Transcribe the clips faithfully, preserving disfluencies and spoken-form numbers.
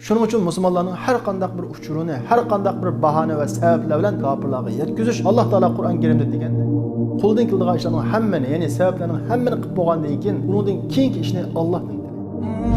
شۇنىڭ ئۈچۈن مۇسۇلمانلارنىڭ ھەر قانداق بىر ئۇچۇرىنى، ھەر قانداق بىر باھانە ۋە سەۋەبلەر بىلەن كاپىرلارغا يەتكۈزۈش، ئاللا تائالا قۇرئان كەرىمدە دېگەندەك، قولدىن كېلىدىغان ئىشلارنىڭ ھەممىنى، يەنى سەۋەبلەرنىڭ ھەممىنى قىلىپ بولغاندىن كېيىن، ئۇنىڭدىن كېيىنكى ئىشنى ئاللاھتىن تىلەيدۇ.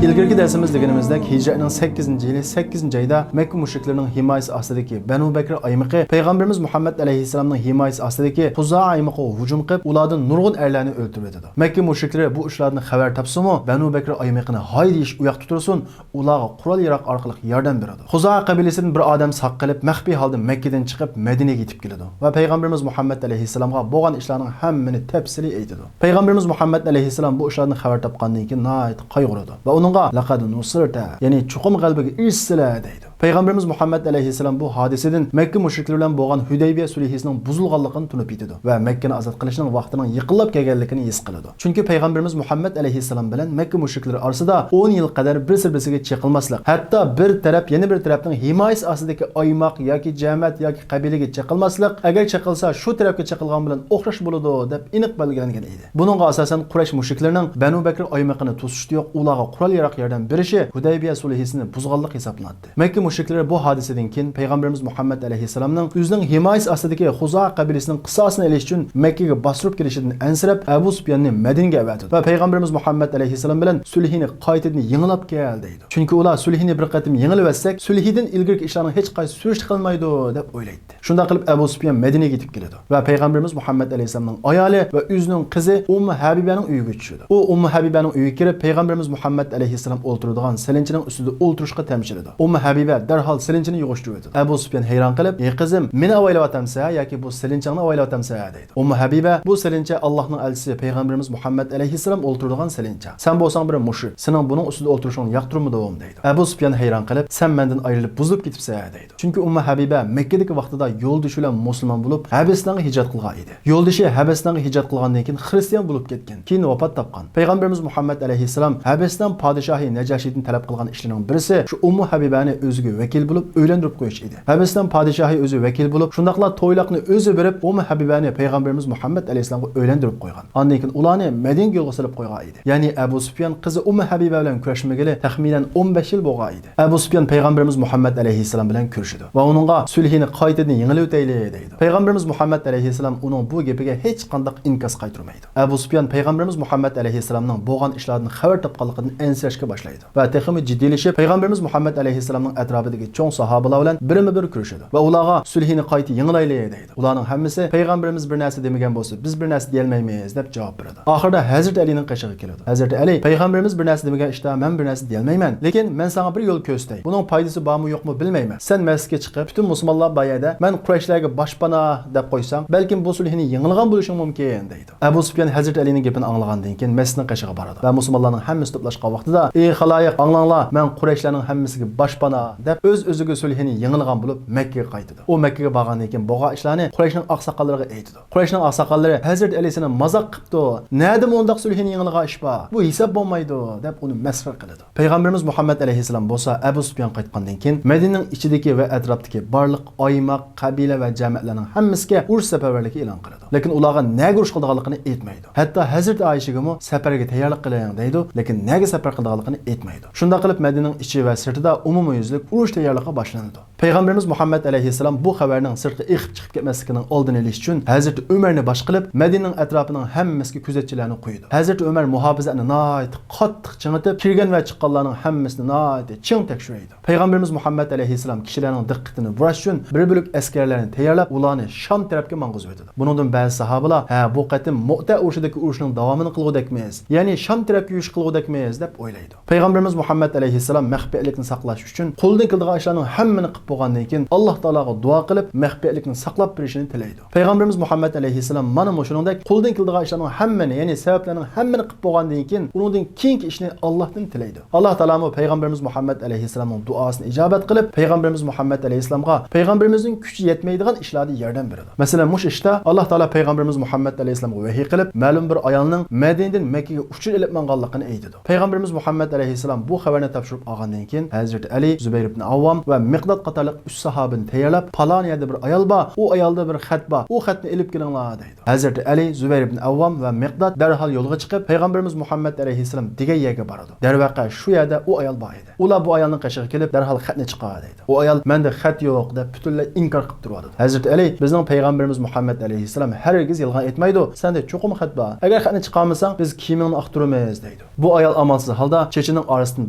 ئىلگىرىكى دەرسىمىزدە دېگىنىمىزدەك، ھىجرەتنىڭ سەككىزىنچى يىلى سەككىزىنچى ئايدا مەككە مۇشرىكلىرىنىڭ ھىمايىسى ئاستىدىكى بەنۇ بەكرى ئايمىقى پەيغەمبىرىمىز مۇھەممەد ئەلەيھىسسالامنىڭ ھىمايىسى ئاستىدىكى خۇزائە ئايمىقىغا ھۇجۇم قىلىپ، ئۇلاردىن نۇرغۇن ئەرلەرنى ئۆلتۈرۈۋېتىدۇ. مەككە مۇشرىكلىرى بۇ ئىشلاردىن خەۋەر تاپسىمۇ، بەنۇ بەكرى ئايمىقىنى ھاي دېيىش ئۇياقتا تۇرسۇن، ئۇلارغا قورال-ياراغ ئارقىلىق ياردەم بېرىدۇ. خۇزائە قەبىلىسىدىن بىر ئادەم ساق قېلىپ، مەخپىي ھالدا مەككىدىن چىقىپ، مەدىنىگە يېتىپ كېلىدۇ ۋە پەيغەمبىرىمىز مۇھەممەد ئەلەيھىسسالامغا بولغان ئىشلارنىڭ ھەممىنى تەپسىلىي ئېيتىدۇ. پەيغەمبىرىمىز مۇھەممەد ئەلەيھىسسالام بۇ ئىشلاردىن خەۋەر تاپقاندىن كېيىن ناھايىتى قايغۇرىدۇ ۋە ئۇنىڭغا، «لەقەد نۇسرتە»، يەنى «چوقۇم غەلىبىگە ئېرىشىسىلەر» دەيدۇ. پەيغەمبىرىمىز مۇھەممەد ئەلەيھىسسالام بۇ ھادىسىدىن مەككە مۇشرىكلىرى بىلەن بولغان ھۈدەيبىيە سۈلھىسىنىڭ بۇزۇلغانلىقىنى تونۇپ يېتىدۇ ۋە مەككىنى ئازاد قىلىشنىڭ ۋاقتىنىڭ يېقىنلاپ كەلگەنلىكىنى ھېس قىلىدۇ. چۈنكى پەيغەمبىرىمىز مۇھەممەد ئەلەيھىسسالام بىلەن مەككە مۇشرىكلىرى ئارىسىدا ئون يىل قەدەر بىرسى-بىرسىگە چېقىلماسلىق، ھەتتا بىر تەرەپ يەنە بىر تەرەپنىڭ ھىمايىسى ئاستىدىكى ئايماق ياكى جەمەت ياكى قەبىلىگە چېقىلماسلىق، ئەگەر چېقىلسا، شۇ تەرەپكە چېقىلغان بىلەن ئوخشاش بولىدۇ، دەپ ئېنىق بەلگىلەنگەن ئىدى. بۇنىڭغا ئاساسەن، قۇرەيش مۇشرىكلىرىنىڭ بەنۇ بەكرى ئايمىقىنى توسۇشتا يوق، ئۇلارغا قورال-ياراغ ياردەم بېرىشى ھۇدەيبىيە سۈلھىسىنى بۇزغانلىق ھېسابلىناتتى. مەككە مۇشرىكلىرى بۇ ھادىسىدىن كېيىن پەيغەمبىرىمىز مۇھەممەد ئەلەيھىسسالامنىڭ ئۆزىنىڭ ھىمايىسى ئاستىدىكى خۇزائە قەبىلىسىنىڭ قىساسىنى ئېلىش ئۈچۈن مەككىگە باستۇرۇپ كېلىشىدىن ئەنسىرەپ، ئەبۇ سۇپياننى مەدىنىگە ئەۋەتىدۇ ۋە پەيغەمبىرىمىز مۇھەممەد ئەلەيھىسسالام بىلەن سۈلھىنى قايتىدىن يېڭىلاپ كەل، دەيدۇ. چۈنكى ئۇلار سۈلھىنى بىر قېتىم يېڭىلىۋەتسەك، سۈلھىدىن ئىلگىرىكى ئىشلارنىڭ ھېچقايسى سۈرۈشتە قىلمايدۇ، دەپ ئويلايتتى. شۇنداق قىلىپ، ئەبۇ سۇپيان مەدىنىگە يېتىپ كېلىدۇ ۋە پەيغەمبىرىمىز مۇھەممەد ئەلەيھىسسالامنىڭ ئايالى ۋە ئۆزىنىڭ قىزى ئۇممۇ ھەبىبەنىڭ ئۆيىگە چۈشىدۇ. ئۇ ئۇممۇ ھەبىبەنىڭ ئۆيىگە كىرىپ، پەيغەمبىرىمىز مۇھەممەد ئەلەيھىسسالام ئولتۇرىدىغان سېلىنچىنىڭ ئۈستىدە ئولتۇرۇشقا تەمشىلىدۇ. ئۇممۇ ھەبىبە دەرھال سېلىنچىنى يىغىشتۇرۇۋېتىدۇ. ئەبۇ سۇپيان ھەيران قېلىپ، «ئى قىزىم، مېنى ئاۋايلاۋاتامسە ياكى بۇ سېلىنچاڭنى ئاۋايلاۋاتامسە؟» دەيدۇ. ئۇممۇ ھەبىبە، «بۇ سېلىنچە ئاللاھنىڭ ئەلچىسى پەيغەمبىرىمىز مۇھەممەد ئەلەيھىسسالام ئولتۇرىدىغان سېلىنچە. سەن بولساڭ بىر مۇشرىك، سېنىڭ بۇنىڭ ئۈستىدە ئولتۇرۇشۇڭنى ياقتۇرمىدىم» دەيدۇ. ئەبۇ سۇپيان ھەيران قېلىپ، «سەن مەندىن ئايرىلىپ بۇزۇلۇپ كېتىپسەن» دەيدۇ. چۈنكى ئۇممۇ ھەبىبە مەككىدىكى ۋاقتىدا يولدىشى بىلەن مۇسۇلمان بولۇپ، ھەبەستانغا ھىجرەت قىلغان ئىدى. يولدىشى ھەبەستانغا ھىجرەت قىلغاندىن كېيىن خىرىستىيان بولۇپ كەتكەن، كېيىن ۋاپات تاپقان. پەيغەمبىرىمىز مۇھەممەد ئەلەيھىسسالام ھەبەستان پادىشاھى نەجاشىدىن تەلەپ قىلغان ئىشلىرىنىڭ بىرسى شۇ ئۇممۇ ھەبىبەنى ئۆزىگە ۋەكىل بولۇپ ئۆيلەندۈرۈپ قويۇش ئىدى. ھەبەستان پادىشاھى ئۆزى ۋەكىل بولۇپ، شۇنداقلا تويلۇقنى ئۆزى بېرىپ، ئۇممۇ ھەبىبەنى پەيغەمبىرىمىز مۇھەممەد ئەلەيھىسسالامغا ئۆيلەندۈرۈپ قويغان. ئاندىن كېيىن ئۇلارنى مەدىنىگە يولغا سېلىپ قويغان ئىدى. يەنى ئەبۇ سۇپيان قىزى ئۇممۇ ھەبىبە بىلەن كۆرۈشمىگىلى تەخمىنەن ئون بەش يىل بولغان ئىدى. ئەبۇ سۇپيان پەيغەمبىرىمىز مۇھەممەد ئەلەيھىسسالام بىلەن كۆرۈشىدۇ ۋە ئۇنىڭغا سۈلھىنى قايتىدىن يېڭىلىۋېتەيلى دەيدۇ. پەيغەمبىرىمىز مۇھەممەد ئەلەيھىسسالام ئۇنىڭ بۇ گېپىگە ھېچقانداق ئىنكاس قايتۇرمايدۇ. ئەبۇ سۇپيان پەيغەمبىرىمىز مۇھەممەد ئەلەيھىسسالامنىڭ بولغان ئىشلاردىن خەۋەر تاپقانلىقىدىن ئەنسىرەشكە باشلايدۇ ۋە تېخىمۇ جىددىيلىشىپ، پەيغەمبىرىمىز مۇھەممەد ئەلەيھىسسالامنىڭ ئەتراپىدىكى چوڭ ساھابىلار بىلەن بىرمۇ بىر كۆرۈشىدۇ ۋە ئۇلارغا سۈلھىنى قايتا يېڭىلايلى دەيدۇ. ئۇلارنىڭ ھەممىسى، «پەيغەمبىرىمىز بىر نەرسە دېمىگەن بولسا، بىز بىر نەرسە دېيەلمەيمىز» دەپ جاۋاب بېرىدۇ. ئاخىرىدا ھەزرىتى ئەلىنىڭ قېشىغا كېلىدۇ. ھەزرىتى ئەلى، «پەيغەمبىرىمىز بىر نەرسە دېمىگەن ئىشتا مەن بىر نەرسە دېيەلمەيمەن. لېكىن مەن ساڭا بىر يول كۆرسىتەي. بۇنىڭ پايدىسى بارمۇ يوقمۇ بىلمەيمەن. سەن مەسچىتكە چىقىپ، پۈتۈن مۇسۇلمانلار بار يەردە، مەن قۇرەيشلەرگە باشپاناھ دەپ قويساڭ، بەلكىم بۇ سۈلھىنى يېڭىلىغان بولۇشۇڭ مۇمكىن» دەيدۇ. ئەبۇ سۇپيان ھەزرىتى ئەلىنىڭ گېپىنى ئاڭلىغاندىن كېيىن مەسچىتنىڭ قېشىغا بارىدۇ ۋە مۇسۇلمانلارنىڭ ھەممىسى توپلاشقان ۋاقتىدا، «ئى خالايىق، ئاڭلاڭلار، مەن قۇرەيشلەرنىڭ ھەممىسىگە باشپاناھ» دەپ، ئۆز-ئۆزىگە سۈلھىنى يېڭىلىغان بولۇپ، مەككىگە قايتىدۇ. ئۇ مەككىگە بارغاندىن كېيىن بولغان ئىشلارنى قۇرەيشنىڭ ئاقساقاللىرىغا ئېيتىدۇ. قۇرەيشنىڭ ئاقساقاللىرى، «ھەزرىتى ئەلى سېنى مازاق قىپتۇ، نەدە مۇنداق سۈلھىنى يېڭىلىغان ئىش بار؟ بۇ ھېساب بولمايدۇ» دەپ ئۇنى مەسخىرە قىلىدۇ. پەيغەمبىرىمىز مۇھەممەد ئەلەيھىسسالام بولسا ئەبۇ سۇپيان قايتقاندىن كېيىن مەدىنىنىڭ ئىچىدىكى ۋە ئەتراپتىكى بارلىق ئايماق، قەبىلە ۋە جەمەتلەرنىڭ ھەممىسىگە ئۇرۇش سەپەرۋەرلىكى ئېلان قىلىدۇ. لېكىن ئۇلارغا نەگە ئۇرۇش قىلىدىغانلىقىنى ئېيتمايدۇ. ھەتتا ھەزرىتى ئائىشىگىمۇ «سەپەرگە تەييارلىق قىلىڭ» دەيدۇ، لېكىن نەگە سەپەر قىلىدىغانلىقىنى ئېيتمايدۇ. شۇنداق قىلىپ مەدىنىنىڭ ئىچى ۋە سىرتىدا ئومۇميۈزلۈك ئۇرۇش تەييارلىقى باشلىنىدۇ. پەيغەمبىرىمىز مۇھەممەد ئەلەيھىسسالام بۇ خەۋەرنىڭ سىرتقا ئېقىپ چىقىپ كەتمەسلىكىنىڭ ئالدىنى ئېلىش ئۈچۈن ھەزرىتى ئۆمەرنى باش قىلىپ، مەدىنىنىڭ ئەتراپىنىڭ ھەممىسىگە كۆزەتچىلەرنى قويىدۇ. ھەزرىتى ئۆمەر مۇھاپىزەتنى ناھايىتى قاتتىق چىڭىتىپ، كىرگەن ۋە چىققانلارنىڭ ھەممىسىنى ناھايىتى چىڭ تەكشۈرەيدۇ. پەيغەمبىرىمىز مۇھەممەد ئەلەيھىسسالام كىشىلەرنىڭ دىققىتىنى بۇراش ئۈچۈن بىر بۆلەك ئەسكەرلەرنى تەييارلاپ، ئۇلارنى شام تەرەپكە ماڭغۇزۇۋېتىدۇ. بۇنىڭدىن بەزى ساھابىلار، «ھە، بۇ قېتىم مۇئتە ئۇرۇشىدىكى ئۇرۇشنىڭ داۋامىنى قىلغۇدەكمىز، يەنى شام تەرەپكە يۈرۈش قىلغۇدەكمىز» دەپ ئويلايدۇ. پەيغەمبىرىمىز مۇھەممەد ئەلەيھىسسالام مەخپىيەتلىكنى ساقلاش ئۈچۈن قولىدىن كېلىدىغان ئىشلارنىڭ ھەممىنى قىلىپ بولغاندىن كېيىن، ئاللا تائالاغا دۇئا قىلىپ، مەخپىيەتلىكنى ساقلاپ بېرىشىنى تىلەيدۇ. پەيغەمبىرىمىز مۇھەممەد ئەلەيھىسسالام مانا مۇشۇنىڭدەك قولىدىن كېلىدىغان ئىشلارنىڭ ھەممىنى، يەنى سەۋەبلەرنىڭ ھەممىنى قىلىپ بولغاندىن كېيىن، ئۇنىڭدىن كېيىنكى ئىشنى ئاللاھتىن تىلەيدۇ. ئاللا تائالامۇ پەيغەمبىرىمىز مۇھەممەد ئەلەيھىسسالامنىڭ دۇئاسىنى ئىجابەت قىلىپ، پەيغەمبىرىمىز مۇھەممەد ئەلەيھىسسالامغا پەيغەمبىرىمىزنىڭ كۈچى يەتمەيدىغان ئىشلاردا ياردەم بېرىدۇ. مەسىلەن، مۇشۇ ئىشتا ئاللا تائالا پەيغەمبىرىمىز مۇھەممەد ئەلەيھىسسالامغا ۋەھىي قىلىپ، مەلۇم بىر ئايالنىڭ مەدىنىدىن مەككىگە ئۇچۇر ئېلىپ ماڭغانلىقىنى ئېيتىدۇ. پەيغەمبىرىمىز مۇھەممەد ئەلەيھىسسالام بۇ خەۋەرنى تاپشۇرۇپ ئالغاندىن كېيىن، ھەزرىتى ئەلى، زۇبەير ئىبن ئاۋۋام ۋە مىقداد قاتارلىق ئۈچ ساھابىنى تەييارلاپ، پالان يەردە بىر ئايال بار، ئۇ ئايالدا بىر خەت بار، ئۇ خەتنى ئېلىپ كېلىڭلار دەيدۇ. ھەزرىتى ئەلى، زۇبەير ئىبن ئاۋۋام ۋە مىقداد دەرھال يولغا چىقىپ، پەيغەمبىرىمىز مۇھەممەد ئەلەيھىسسالام دېگەن يەرگە بارىدۇ. دەرۋەقە، شۇ يەردە ئۇ ئايال بار ئىدى. ئۇلار بۇ ئايالنىڭ قېشىغا كېلىپ، دەرھال خەتنى چىقار دەيدۇ. ئۇ ئايال، مەندە خەت يوق دەپ پۈتۈنلەي ئىنكار قىلىپ تۇرۇۋاتىدۇ. ھەزرىتى ئەلى، بىزنىڭ پەيغەمبىرىمىز مۇھەممەد ئەلەيھىسسالام ھەرگىز يالغان ئېيتمايدۇ، سەندە چوقۇم خەت بار. ئەگەر خەتنى چىقارمىساڭ، بىز كىيىمىڭنى ئاقتۇرىمىز دەيدۇ. بۇ ئايال ئامالسىز ھالدا چېچىنىڭ ئارىسىدىن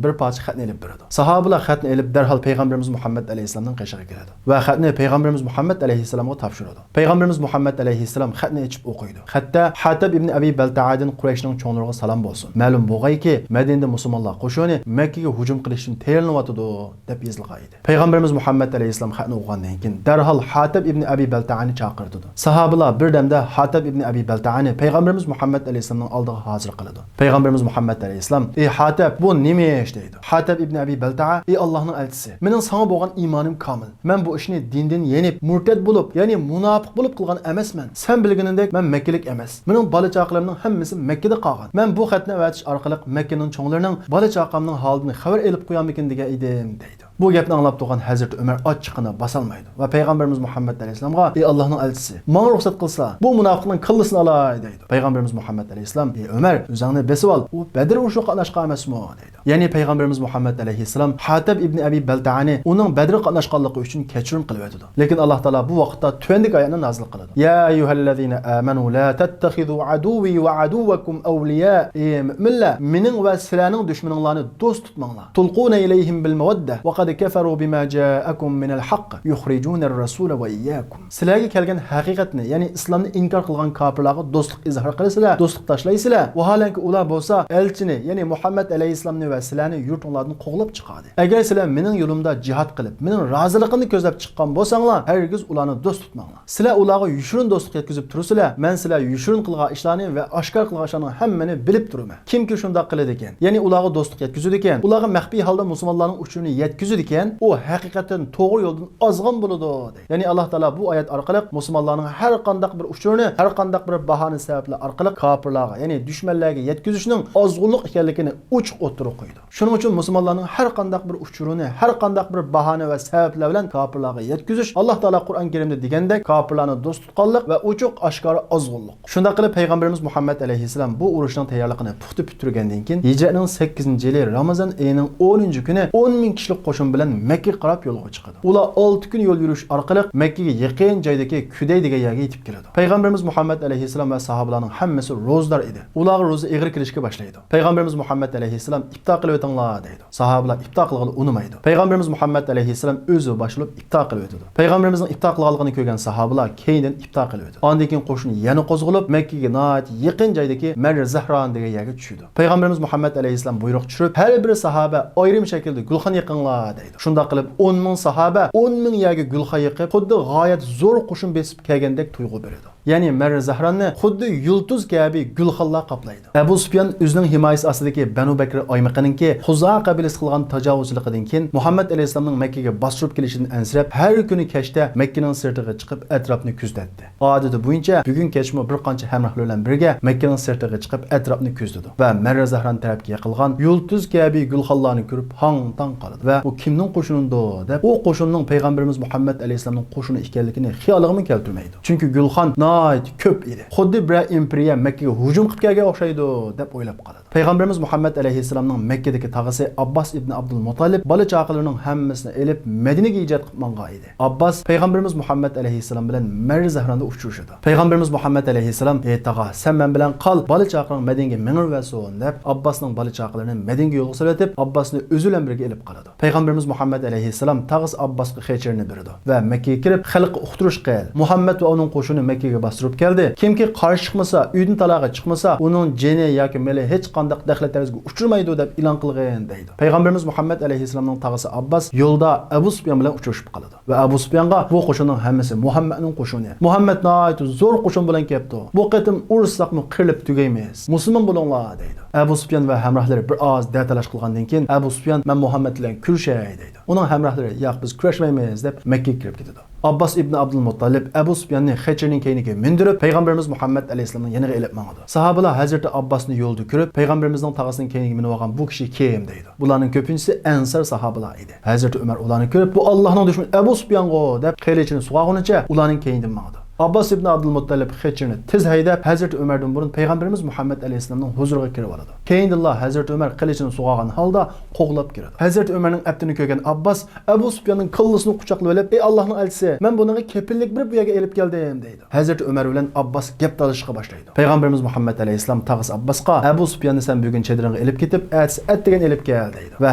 بىر پارچە خەتنى ئېلىپ بېرىدۇ. ساھابىلار خەتنى ئېلىپ، دەرھال پەيغەمبىرىمىز مۇھەممەد ئەلەيھىسسالامنىڭ قېشىغا كېلىدۇ ۋە خەتنى پەيغەمبىرىمىز مۇھەممەد ئەلەيھىسسالامغا تاپشۇرىدۇ. پەيغەمبىرىمىز مۇھەممەد ئەلەيھىسسالام خەتنى ئېچىپ ئوقۇيدۇ. خەتتە، «ھاتىب ئىبنى ئەبى بەلتەئەدىن قۇرەيشنىڭ چوڭلىرىغا سالام بولسۇن. مەلۇم بولغايكى، مەدىنىدە مۇسۇلمانلار قوشۇنى مەككىگە ھۇجۇم قىلىشتىن تەييارلىنىۋاتىدۇ» دەپ يېزىلغان ئىدى. پەيغەمبىرىمىز مۇھەممەد ئەلەيھىسسالام خەتنى ئوقۇغاندىن كېيىن، دەرھال ھاتىب ئىبنى ئەبى بەلتەئەنى چاقىرتىدۇ. ساھابىلار بىردەمدە ھاتىب ئىبنى ئەبى بەلتەئەنى پەيغەمبىرىمىز مۇھەممەد ئەلەيھىسسالامنىڭ ئالدىغا ھازىر قىلىدۇ. پەيغەمبىرىمىز مۇھەممەد ئەلەيھىسسالام، «ئەي ھاتىب، بۇ نېمە ئىش؟» دەيدۇ. ھاتىب ئىبنى ئەبى بەلتەئە، «ئەي ئاللاھنىڭ ئەلچىسى، مېنىڭ ساڭا بولغان ئىمانىم كامىل. مەن بۇ ئىشنى دىندىن يېنىپ، مۇرتەت بولۇپ، يەنى مۇناپىق بولۇپ قىلغان ئەمەسمەن. سەن بىلگىنىڭدەك، مەن مەككىلىك ئەمەس. مېنىڭ بالا-چاقىلىرىمنىڭ ھەممىسى مەككىدە قالغان. مەن بۇ خەتنى ئەۋەتىش ئارقىلىق مەككىنىڭ چوڭلىرىنىڭ، بالا-چاقامنىڭ ھالىدىن خەۋەر ئېلىپ قويارمىكىن دېگەن ئىدىم» دەيدۇ. بۇ گەپنى ئاڭلاپ تۇرغان ھەزرىتى ئۆمەر ئاچچىقىنى باسالمايدۇ ۋە پەيغەمبىرىمىز مۇھەممەد ئەلەيھىسسالامغا، «ئەي ئاللاھنىڭ ئەلچىسى، ماڭا رۇخسەت قىلسا، بۇ مۇناپىقنىڭ كاللىسىنى ئالاي» دەيدۇ. پەيغەمبىرىمىز مۇھەممەد ئەلەيھىسسالام، «ئەي ئۆمەر، ئۆزۈڭنى بېسىۋال، ئۇ بەدر ئۇرۇشىغا قاتناشقان ئەمەسمۇ؟» دەيدۇ. يەنى پەيغەمبىرىمىز مۇھەممەد ئەلەيھىسسالام ھاتىب ئىبنى ئەبى بەلتەئەنى ئۇنىڭ بەدرگە قاتناشقانلىقى ئۈچۈن كەچۈرۈم قىلىۋېتىدۇ. لېكىن ئاللاھ تائالا بۇ ۋاقىتتا تۆۋەندىكى ئايەتنى نازىل قىلىدۇ. يا أيها الذين آمنوا لا تتخذوا عدوي وعدوكم أولياء. ئەي مۆمىنلەر، مېنىڭ ۋە سىلەرنىڭ دۈشمىنىڭلارنى دوست تۇتماڭلار. تلقون إليهم بالمودة وقد كفروا بما جاءكم من الحق يخرجون الرسول وإياكم. سىلەرگە كەلگەن ھەقىقەتنى، يەنى ئىسلامنى ئىنكار قىلغان كاپىرلارغا دوستلۇق ئىزھار قىلىسىلەر، دوستلۇق تاشلايسىلەر. ۋاھالەنكى، ئۇلار بولسا ئەلچىنى، يەنى مۇھەممەد ئەلەيھىسسالامنى ۋە سىلەرنى يۇرتۇڭلاردىن قوغلاپ چىقاردى. ئەگەر سىلەر مېنىڭ يولۇمدا جىھاد قىلىپ، مېنىڭ رازىلىقىمنى كۆزلەپ چىققان بولساڭلار، ھەرگىز ئۇلارنى دوست تۇتماڭلار. سىلەر ئۇلارغا يوشۇرۇن دوستلۇق يەتكۈزۈپ تۇرىسىلەر، مەن سىلەر يوشۇرۇن قىلغان ئىشلارنى ۋە ئاشكارا قىلغان ئىشلارنىڭ ھەممىنى بىلىپ تۇرىمەن. كىمكى شۇنداق قىلىدىكەن، يەنى ئۇلارغا دوستلۇق يەتكۈزىدىكەن، ئۇلارغا مەخپىي ھالدا مۇسۇلمانلارنىڭ ئۇچۇرىنى يەتكۈزىدىكەن، ئۇ ھەقىقەتەن توغرا يولدىن ئازغان بولىدۇ، دەيدۇ. يەنى ئاللاھ تائالا بۇ ئايەت ئارقىلىق مۇسۇلمانلارنىڭ ھەر قانداق بىر ئۇچۇرىنى، ھەر قانداق بىر باھانە سەۋەبلەر ئارقىلىق كاپىرلارغا، يەنى دۈشمەنلەرگە يەتكۈزۈشنىڭ ئازغۇنلۇق ئىكەنلىكىنى ئوچۇق ئوتتۇرىغا قويىدۇ. شۇنىڭ ئۈچۈن مۇسۇلمانلارنىڭ ھەر قانداق بىر ئۇچۇرىنى، ھەر قانداق بىر باھانە ۋە سەۋەبلەر بىلەن كاپىرلارغا يەتكۈزۈش، ئاللاھ تائالا قۇرئان كەرىمدە دېگەندەك، كاپىرلارنى دوست تۇتقانلىق ۋە ئوچۇق ئاشكارا ئازغۇنلۇق. شۇنداق قىلىپ، پەيغەمبىرىمىز مۇھەممەد ئەلەيھىسسالام بۇ ئۇرۇشنىڭ تەييارلىقىنى پۇختا پۈتتۈرگەندىن كېيىن، ھىجرەتنىڭ سەككىزىنچى يىلى رامىزان ئېيىنىڭ ئونىنچى كۈنى ئون مىڭ كىشىلىك قوشۇن بىلەن مەككىگە قاراپ يولغا چىقىدۇ. ئۇلار ئالتە كۈن يول يۈرۈش ئارقىلىق مەككىگە يېقىن جايدىكى كۈدەي دېگەن يەرگە يېتىپ كېلىدۇ. پەيغەمبىرىمىز مۇھەممەد ئەلەيھىسسالام ۋە ساھابىلارنىڭ ھەممىسى روزىدار ئىدى. ئۇلارغا روزا ئېغىر كېلىشكە باشلايدۇ. پەيغەمبىرىمىز مۇھەممەد ئەلەيھىسسالام، «ئىپتار قىلىۋېتىڭلار» دەيدۇ. ساھابىلار ئىپتار قىلغىلى ئۇنىمايدۇ. پەيغەمبىرىمىز مۇھەممەد ئەلەيھىسسالام ئۆزى باشلاپ ئىپتار قىلىۋېتىدۇ. پەيغەمبىرىمىزنىڭ ئىپتار قىلغانلىقىنى كۆرگەن ساھابىلار كەينىدىن ئىپتار قىلىۋېتىدۇ. ئاندىن كېيىن قوشۇن يەنە قوزغىلىپ، مەككىگە ناھايىتى يېقىن جايدىكى مەررە زەھران دېگەن يەرگە چۈشىدۇ. پەيغەمبىرىمىز مۇھەممەد ئەلەيھىسسالام بۇيرۇق چۈشۈرۈپ، «ھەر بىر ساھابە ئايرىم شەكىلدە گۈلخان يېقىڭلار» دەيدۇ. شۇنداق قىلىپ، ئون مىڭ ساھابە ئون مىڭ يەرگە گۈلخان يېقىپ، خۇددى غايەت زور قوشۇن بېسىپ كەلگەندەك تۇيغۇ بېرىدۇ. يەنى مەررە زەھراننى خۇددى يۇلتۇز كەبى گۈلخانلار قاپلايدۇ. ئەبۇ سۇپيان ئۆزىنىڭ ھىمايىسى ئاستىدىكى بەنۇ بەكرى ئايمىقىنىڭكى خۇزائە قەبىلىسى قىلغان تاجاۋۇزچىلىقىدىن كېيىن، مۇھەممەد ئەلەيھىسسالامنىڭ مەككىگە باستۇرۇپ كېلىشىدىن ئەنسىرەپ، ھەر كۈنى كەچتە مەككىنىڭ سىرتىغا چىقىپ، ئەتراپنى كۆزىتەتتى. ئادىتى بويىچە، بۈگۈن كەچمۇ بىر قانچە ھەمراھلىرى بىلەن بىرگە مەككىنىڭ سىرتىغا چىقىپ، ئەتراپنى كۆزىتىدۇ ۋە مەررە زەھران تەرەپكە يىغىلغان يۇلتۇز كەبى گۈلخانلارنى كۆرۈپ، ھاڭ-تاڭ قالىدۇ ۋە «ئۇ كىمنىڭ قوشۇنىدۇ؟» دەپ، ئۇ قوشۇننىڭ پەيغەمبىرىمىز مۇھەممەد ئەلەيھىسسالامنىڭ قوشۇنى ئىكەنلىكىنى خىيالىغىمۇ كەلتۈرمەيدۇ. چۈنكى گۈلخان ناھايىتى كۆپ ئىدى. خۇددى بىرەر ئىمپېرىيە مەككىگە ھۇجۇم قىلىپ كەلگەن ئوخشايدۇ، دەپ ئويلاپ قالىدۇ. پەيغەمبىرىمىز مۇھەممەد ئەلەيھىسسالامنىڭ مەككىدىكى تاغىسى ئابباس ئىبنى ئابدۇل مۇتتالىپ بالا-چاقىلىرىنىڭ ھەممىسىنى ئېلىپ، مەدىنىگە ھىجرەت قىلىپ ماڭغان ئىدى. ئابباس پەيغەمبىرىمىز مۇھەممەد ئەلەيھىسسالام بىلەن مەررە زەھراندا ئۇچرىشىدۇ. پەيغەمبىرىمىز مۇھەممەد ئەلەيھىسسالام، «ئەي تاغا، سەن مەن بىلەن قال، بالا-چاقىلىرىڭ مەدىنىگە مېڭىۋەرسۇن» دەپ، ئابباسنىڭ بالا-چاقىلىرىنى مەدىنىگە يولغا سېلىۋېتىپ، ئابباسنى ئۆزى بىلەن بىرگە ئېلىپ قالىدۇ. پەيغەمبىرىمىز مۇھەممەد ئەلەيھىسسالام تاغىسى ئابباسقا خېچىرىنى بېرىدۇ ۋە مەككىگە كىرىپ، خەلققە ئۇقتۇرۇش قىل، مۇھەممەد ۋە ئۇنىڭ قوشۇنى مەككىگە باستۇرۇپ كەلدى. كىمكى قارشى چىقمىسا، ئۆيدىن تالاغا چىقمىسا، ئۇنىڭ جېنى ياكى مېلى ھېچقانداق دەخلى-تەرۇزگە ئۇچرىمايدۇ، دەپ ئېلان قىلغىن، دەيدۇ. پەيغەمبىرىمىز مۇھەممەد ئەلەيھىسسالامنىڭ تاغىسى ئابباس يولدا ئەبۇ سۇپيان بىلەن ئۇچرىشىپ قالىدۇ. ۋە ئەبۇ سۇپيانغا، «بۇ قوشۇننىڭ ھەممىسى مۇھەممەدنىڭ قوشۇنى. مۇھەممەد ناھايىتى زور قوشۇن بىلەن كەپتۇ. بۇ قېتىم ئۇرۇشساقمۇ قىرىلىپ تۈگەيمىز. مۇسۇلمان بولۇڭلار» دەيدۇ. ئەبۇ سۇپيان ۋە ھەمراھلىرى بىر ئاز دەتالاش قىلغاندىن كېيىن، ئەبۇ سۇپيان، «مەن مۇھەممەد بىلەن كۆرۈشەي» دەيدۇ. ئۇنىڭ ھەمراھلىرى، «ياق، بىز كۆرۈشمەيمىز» دەپ مەككىگە كىرىپ كېتىدۇ. ئابباس ئىبنى ئابدۇلمۇتتالىپ ئەبۇ سۇپياننى خېچىرنىڭ كەينىگە مىندۈرۈپ، پەيغەمبىرىمىز مۇھەممەد ئەلەيھىسسالامنىڭ يېنىغا ئېلىپ ماڭىدۇ. ساھابىلار ھەزرىتى ئابباسنى يولدا كۆرۈپ، پەيغەمبىرىمىزنىڭ تاغىسىنىڭ كەينىگە مىنىۋالغان بۇ كىشى كىم دەيدۇ. بۇلارنىڭ كۆپىنچىسى ئەنسار ساھابىلار ئىدى. ھەزرىتى ئۆمەر ئۇلارنى كۆرۈپ، بۇ ئاللاھنىڭ دۈشمىنى ئەبۇ سۇپيانغۇ دەپ، قىلىچىنى سۇغارغىنىچە ئۇلارنىڭ كەينىدىن ماڭىدۇ. ئابباس ئىبنى ئابدۇلمۇتتەلىپ خېچىرنى تېز ھەيدەپ، ھەزرىتى ئۆمەردىن بۇرۇن پەيغەمبىرىمىز مۇھەممەد ئەلەيھىسسالامنىڭ ھۇزۇرىغا كىرىۋالىدۇ. كەينىدىنلا ھەزرىتى ئۆمەر قىلىچىنى سۇغارغان ھالدا قوغلاپ كىرىدۇ. ھەزرىتى ئۆمەرنىڭ ئەپتىنى كۆرگەن ئابباس ئەبۇ سۇپياننىڭ كاللىسىنى قۇچاقلىۋېلىپ، «ئەي ئاللاھنىڭ ئەلچىسى، مەن بۇنىڭغا كېپىللىك بېرىپ بۇ يەرگە ئېلىپ كەلدىم» دەيدۇ. ھەزرىتى ئۆمەر بىلەن ئابباس گەپ تالىشىشقا باشلايدۇ. پەيغەمبىرىمىز مۇھەممەد ئەلەيھىسسالام تاغىسى ئابباسقا، «ئەبۇ سۇپياننى سەن بۈگۈن چېدىرىڭغا ئېلىپ كېتىپ، ئەتىسى ئەتىگەن ئېلىپ كەل» دەيدۇ. ۋە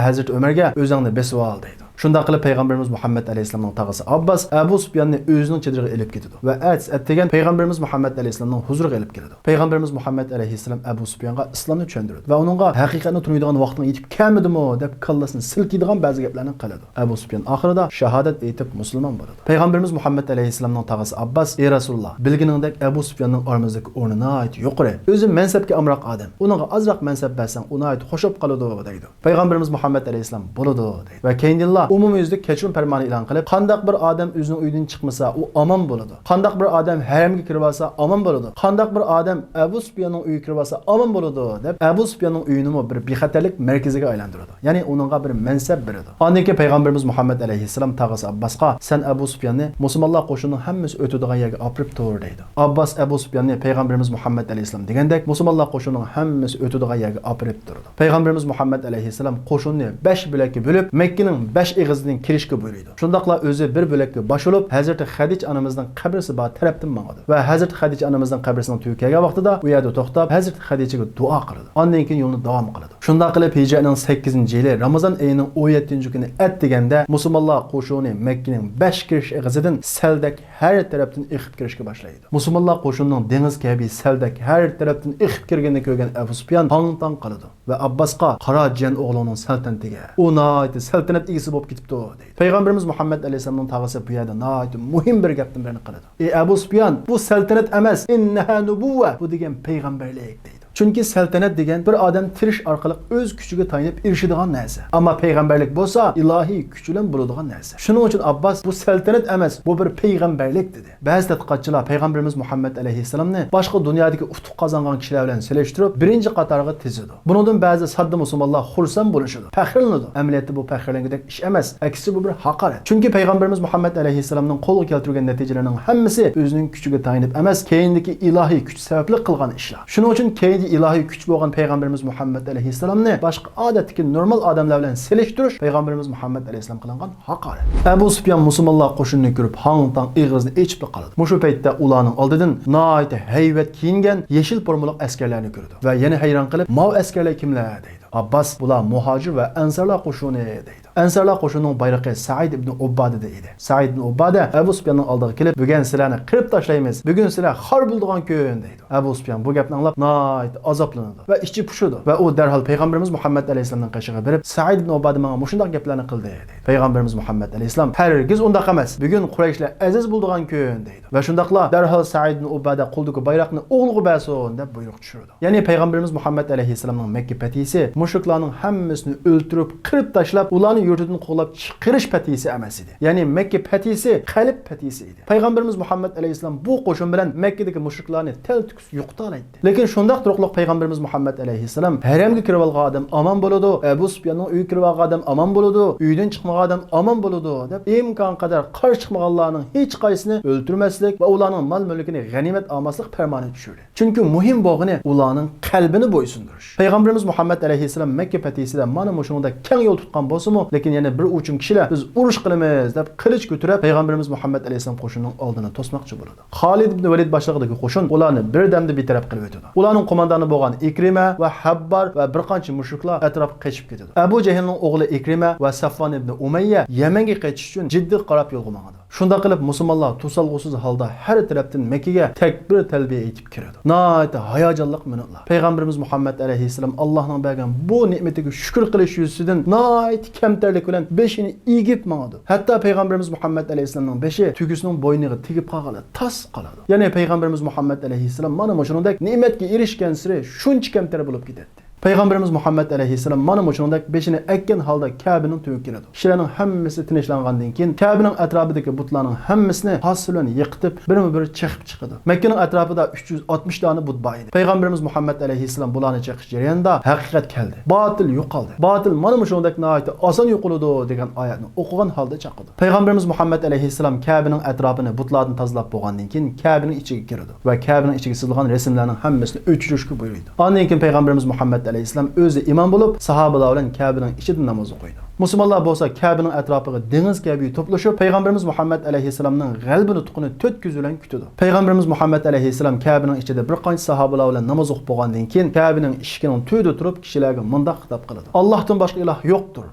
ھەزرىتى ئۆمەرگە، «ئۆزۈڭنى بېسىۋال» دەيدۇ. شۇنداق قىلىپ پەيغەمبىرىمىز مۇھەممەد ئەلەيھىسسالامنىڭ تاغىسى ئابباس ئەبۇ سۇپياننى ئۆزىنىڭ چېدىرىغا ئېلىپ كېتىدۇ ۋە ئەتىسى ئەتىگەن پەيغەمبىرىمىز مۇھەممەد ئەلەيھىسسالامنىڭ ھۇزۇرىغا ئېلىپ كېلىدۇ. پەيغەمبىرىمىز مۇھەممەد ئەلەيھىسسالام ئەبۇ سۇپيانغا ئىسلامنى چۈشەندۈرىدۇ ۋە ئۇنىڭغا، «ھەقىقەتنى تونۇيدىغان ۋاقتىڭ يېتىپ كەلمىدىمۇ؟» دەپ كاللىسىنى سىلكىيدىغان بەزى گەپلەرنى قىلىدۇ. ئەبۇ سۇپيان ئاخىرىدا شاھادەت ئېيتىپ مۇسۇلمان بولىدۇ. پەيغەمبىرىمىز مۇھەممەد ئەلەيھىسسالامنىڭ تاغىسى ئابباس، «ئى رەسۇلۇللا، بىلگىنىڭدەك ئەبۇ سۇپياننىڭ ئارىمىزدىكى ئورنى ناھايىتى يۇقىرى. ئۆزى مەنسەپكە ئامراق ئادەم. ئۇنىڭغا ئازراق مەنسەپ بەرسەڭ، ئۇ ناھايىتى خۇش بولۇپ قالىدۇ» دەيدۇ. پەيغەمبىرىمىز مۇھەممەد ئەلەيھىسسالام، «بولىدۇ» دەيدۇ. ۋە كەينىدىنلا ئومۇميۈزلۈك كەچۈرۈم پەرمانى ئېلان قىلىپ، «قانداق بىر ئادەم ئۆزىنىڭ ئۆيىدىن چىقمىسا، ئۇ ئامان بولىدۇ. قانداق بىر ئادەم ھەرەمگە كىرىۋالسا، ئامان بولىدۇ. قانداق بىر ئادەم ئەبۇ سۇپياننىڭ ئۆيىگە كىرىۋالسا، ئامان بولىدۇ» دەپ، ئەبۇ سۇپياننىڭ ئۆيىنىمۇ بىر بىخەتەرلىك مەركىزىگە ئايلاندۇرىدۇ. يەنى ئۇنىڭغا بىر مەنسەپ بېرىدۇ. ئاندىن كېيىن پەيغەمبىرىمىز مۇھەممەد ئەلەيھىسسالام تاغىسى ئابباسقا، «سەن ئەبۇ سۇپياننى مۇسۇلمانلار قوشۇنىنىڭ ھەممىسى ئۆتىدىغان يەرگە ئاپىرىپ تۇر» دەيدۇ. ئابباس ئەبۇ سۇپياننى پەيغەمبىرىمىز مۇھەممەد ئەلەيھىسسالام دېگەندەك مۇسۇلمانلار قوشۇنىنىڭ ھەممىسى ئۆتىدىغان يەرگە ئاپىرىپ تۇرىدۇ. پەيغەمبىرىمىز مۇھەممەد ئەلەيھىسسالام قوشۇننى بەش بۆلەككە بۆلۈپ، مەككىنىڭ بەش ئېغىزىدىن كىرىشكە بۇيرۇيدۇ. شۇنداقلا ئۆزى بىر بۆلەككە باش بولۇپ، ھەزرىتى خەدىچە ئانىمىزنىڭ قەبرىسى بار تەرەپتىن ماڭىدۇ ۋە ھەزرىتى خەدىچە ئانىمىزنىڭ قەبرىسىنىڭ تۈۋىگە كەلگەن ۋاقتىدا ئۇ يەردە توختاپ، ھەزرىتى خەدىچىگە دۇئا قىلىدۇ. ئاندىن كېيىن يولىنى داۋام قىلىدۇ. شۇنداق قىلىپ، ھىجرەنىڭ سەككىزىنچى يىلى رامىزان ئېيىنىڭ ئون يەتتىنچى كۈنى ئەتىگەندە مۇسۇلمانلار قوشۇنى مەككىنىڭ بەش كىرىش ئېغىزىدىن سەلدەك ھەر تەرەپتىن ئېقىپ كىرىشكە باشلايدۇ. مۇسۇلمانلار قوشۇنىنىڭ دېڭىز كەبى سەلدەك ھەر تەرەپتىن ئېقىپ كىرگىنىنى كۆرگەن ئەبۇ سۇپيان ھاڭ-تاڭ قالىدۇ ۋە ئابباسقا، «قارا جىيەن ئوغلۇڭنىڭ سەلتەنىتىگە، ئۇ ناھايىتى سەلتەنەت ئىگىسى بولۇپ كېتىپتۇ» دەيدۇ. پەيغەمبىرىمىز مۇھەممەد ئەلەيھىسسالامنىڭ تاغىسى بۇ يەردە ناھايىتى مۇھىم بىر گەپتىن بىرنى قىلىدۇ. «ئى ئەبۇ سۇپيان، بۇ سەلتەنەت ئەمەس، ئىننەھا نۇبۇۋۋە، بۇ دېگەن پەيغەمبەرلىك» دەيدۇ. چۈنكى سەلتەنەت دېگەن بىر ئادەم تىرىش ئارقىلىق ئۆز كۈچىگە تايىنىپ ئېرىشىدىغان نەرسە. ئەمما پەيغەمبەرلىك بولسا ئىلاھىي كۈچ بىلەن بولىدىغان نەرسە. شۇنىڭ ئۈچۈن ئابباس، «بۇ سەلتەنەت ئەمەس، بۇ بىر پەيغەمبەرلىك» دېدى. بەزى تەتقىقاتچىلار پەيغەمبىرىمىز مۇھەممەد ئەلەيھىسسالامنى باشقا دۇنيادىكى ئۇتۇق قازانغان كىشىلەر بىلەن سېلىشتۇرۇپ، بىرىنچى قاتارغا تىزىدۇ. بۇنىڭدىن بەزى ساددا مۇسۇلمانلار خۇرسەن بولۇشىدۇ، پەخىرلىنىدۇ. ئەمەلىيەتتە بۇ پەخىرلەنگۈدەك ئىش ئەمەس، ئەكسىچە بۇ بىر ھاقارەت. چۈنكى پەيغەمبىرىمىز مۇھەممەد ئەلەيھىسسالامنىڭ قولغا كەلتۈرگەن نەتىجىلىرىنىڭ ھەممىسى ئۆزىنىڭ كۈچىگە تايىنىپ ئەمەس، كەينىدىكى ئىلاھىي كۈچ سەۋەبلىك قىلغان ئىشلار. شۇنىڭ ئۈچۈن كەينىدە ئىلاھىي كۈچ بولغان پەيغەمبىرىمىز مۇھەممەد ئەلەيھىسسالامنى باشقا ئادەتتىكى نورمال ئادەملەر بىلەن سېلىشتۇرۇش پەيغەمبىرىمىز مۇھەممەد ئەلەيھىسسالام قىلىنغان ھاقارەت. ئەبۇ سۇپيان مۇسۇلمانلار قوشۇنىنى كۆرۈپ، ھاڭ-تاڭ ئېغىزىنى ئېچىپلا قالىدۇ. مۇشۇ پەيتتە ئۇلارنىڭ ئالدىدىن ناھايىتى ھەيۋەت كىيىنگەن يېشىل پورمىلىق ئەسكەرلەرنى كۆرىدۇ ۋە يەنە ھەيران قېلىپ، «ماۋۇ ئەسكەرلەر كىملەر؟» دەيدۇ. ئابباس، «بۇلار مۇھاجىر ۋە ئەنسارلار قوشۇنى» دەيدۇ. ئەنسارلار قوشۇنىنىڭ بايرىقى سەئىد ئىبنى ئۇببادىدا ئىدى. سەئىد ئىبنى ئۇببادە ئەبۇ سۇپياننىڭ ئالدىغا كېلىپ، «بۈگۈن سىلەرنى قىرىپ تاشلايمىز، بۈگۈن سىلەر خار بولىدىغان كۈن» دەيدۇ. ئەبۇ سۇپيان بۇ گەپنى ئاڭلاپ ناھايىتى ئازابلىنىدۇ ۋە ئىچى پۇشىدۇ ۋە ئۇ دەرھال پەيغەمبىرىمىز مۇھەممەد ئەلەيھىسسالامنىڭ قېشىغا بېرىپ، «سەئىد ئىبنى ئۇببادە ماڭا مۇشۇنداق گەپلەرنى قىلدى» دەيدۇ. پەيغەمبىرىمىز مۇھەممەد ئەلەيھىسسالام، «ھەرگىز ئۇنداق ئەمەس، بۈگۈن قۇرەيشلەر ئەزىز بولىدىغان كۈن» دەيدۇ. ۋە شۇنداقلا دەرھال سەئىد ئىبنى ئۇببادە قولىدىكى بايراقنى ئوغلىغا بەرسۇن دەپ بۇيرۇق چۈشۈرىدۇ. يەنى پەيغەمبىرىمىز مۇھەممەد ئەلەيھىسسالامنىڭ مەككە پەتھىسى مۇشرىكلارنىڭ ھەممىسىنى ئۆلتۈرۈپ، قىرىپ تاشلاپ، ئۇلارنى يۇرتىدىن قوغلاپ چىقىرىش پەتھىسى ئەمەس ئىدى. يەنى مەككە پەتھىسى قەلب پەتھىسى ئىدى. پەيغەمبىرىمىز مۇھەممەد ئەلەيھىسسالام بۇ قوشۇن بىلەن مەككىدىكى مۇشرىكلارنى تەلتۆكۈس يوقىتالايتتى. لېكىن شۇنداق تۇرۇقلۇق پەيغەمبىرىمىز مۇھەممەد ئەلەيھىسسالام، «ھەرەمگە كىرىۋالغان ئادەم ئامان بولىدۇ، ئەبۇ سۇپياننىڭ ئۆيىگە كىرىۋالغان ئادەم ئامان بولىدۇ، ئۆيدىن چىقمىغان ئادەم ئامان بولىدۇ» دەپ، ئىمكانقەدەر قارشى چىقمىغانلارنىڭ ھېچقايسىسىنى ئۆلتۈرمەسلىك ۋە ئۇلارنىڭ مال-مۈلكىنى غەنىيمەت ئالماسلىق پەرمانى چۈشۈردى. چۈنكى مۇھىم بولغىنى ئۇلارنىڭ قەلبىنى بويسۇندۇرۇش. پەيغەمبىرىمىز مۇھەممەد ئەلەيھىسسالام مەككە پەتھىسىدە مانا مۇشۇنىڭدەك كەڭ يول تۇتقان بولسىمۇ، لېكىن يەنە بىر ئوچۇم كىشىلەر، «بىز ئۇرۇش قىلىمىز» دەپ قىلىچ كۆتۈرۈپ، پەيغەمبىرىمىز مۇھەممەد ئەلەيھىسسالام قوشۇنىنىڭ ئالدىنى توسماقچى بولىدۇ. خالىد ئىبن ۋەلىد باشلىقىدىكى قوشۇن ئۇلارنى بىردەمدە بىتەرەپ قىلىۋېتىدۇ. ئۇلارنىڭ قوماندانى بولغان ئىكرىمە ۋە ھەببار ۋە بىر قانچە مۇشرىكلار ئەتراپقا قېچىپ كېتىدۇ. ئەبۇ جەھىلنىڭ ئوغلى ئىكرىمە ۋە سەفۋان ئىبن ئۇمەييە يەمەنگە قېچىش ئۈچۈن جىددىغا قاراپ يولغا ماڭىدۇ. شۇنداق قىلىپ، مۇسۇلمانلار توسالغۇسىز ھالدا ھەر تەرەپتىن مەككىگە تەكبىر تەلبىيە ئېيتىپ كىرىدۇ. ناھايىتى ھاياجانلىق مىنۇتلار. پەيغەمبىرىمىز مۇھەممەد ئەلەيھىسسالام ئاللاھنىڭ بەرگەن بۇ نېمىتىگە شۈكۈر قىلىش يۈزىسىدىن ناھايىتى كەمتەرلىك بىلەن بېشىنى ئېگىپ ماڭىدۇ. ھەتتا پەيغەمبىرىمىز مۇھەممەد ئەلەيھىسسالامنىڭ بېشى تۆگىسىنىڭ بوينىغا تېگىپ قالغىلى تاس قالىدۇ. يەنى پەيغەمبىرىمىز مۇھەممەد ئەلەيھىسسالام مانا مۇشۇنىڭدەك نېمەتكە ئېرىشكەنسېرى شۇنچە كەمتەر بولۇپ كېتەتتى. پەيغەمبىرىمىز مۇھەممەد ئەلەيھىسسالام مانا مۇشۇنىڭدەك بېشىنى ئەگكەن ھالدا كەبىنىڭ تۈۋىگە كېلىدۇ. كىشىلەرنىڭ ھەممىسى تىنچلاندىن كېيىن، كەبىنىڭ ئەتراپىدىكى بۇتلارنىڭ ھەممىسىنى ھاسىسى بىلەن يىقىتىپ، بىرمۇ بىر چېقىپ چىقىدۇ. مەككىنىڭ ئەتراپىدا ئۈچ يۈز ئاتمىش دانە بۇت بار ئىدى. پەيغەمبىرىمىز مۇھەممەد ئەلەيھىسسالام بۇلارنى چېقىش جەريانىدا ھەقىقەت كەلدى. باتىل يوقالدى. باتىل مانا مۇشۇنىڭدەك ناھايىتى ئاسان يوقىلىدۇ دېگەن ئايەتنى ئوقۇغان ھالدا چاقىدۇ. پەيغەمبىرىمىز مۇھەممەد ئەلەيھىسسالام كەبىنىڭ ئەتراپىنى بۇتلاردىن تازىلاپ بولغاندىن كېيىن، كەبىنىڭ ئىچىگە كىرىدۇ ۋە كەبىنىڭ ئىچىگە سىزىلغان رەسىملەرنىڭ ھەممىسىنى ئۆچۈرۈشكە بۇيرۇيدۇ. ئاندىن كېيىن پەيغەمبىرىمىز مۇھەممەد ئەلەيھىسسالام ئۆزى ئىمام بولۇپ، ساھابىلار بىلەن كەبىنىڭ ئىچىدە ناماز ئوقۇيدۇ. مۇسۇلمانلار بولسا كەبىنىڭ ئەتراپىغا دېڭىز كەبى توپلىشىپ، پەيغەمبىرىمىز مۇھەممەد ئەلەيھىسسالامنىڭ غەلىبە نۇتقىنى تۆت كۆزى بىلەن كۈتىدۇ. پەيغەمبىرىمىز مۇھەممەد ئەلەيھىسسالام كەبىنىڭ ئىچىدە بىر قانچە ساھابىلار بىلەن ناماز ئوقۇپ بولغاندىن كېيىن، كەبىنىڭ ئىشىكىنىڭ تۈۋىدە تۇرۇپ، كىشىلەرگە مۇنداق خىتاب قىلىدۇ: «ئاللاھتىن باشقا ئىلاھ يوقتۇر.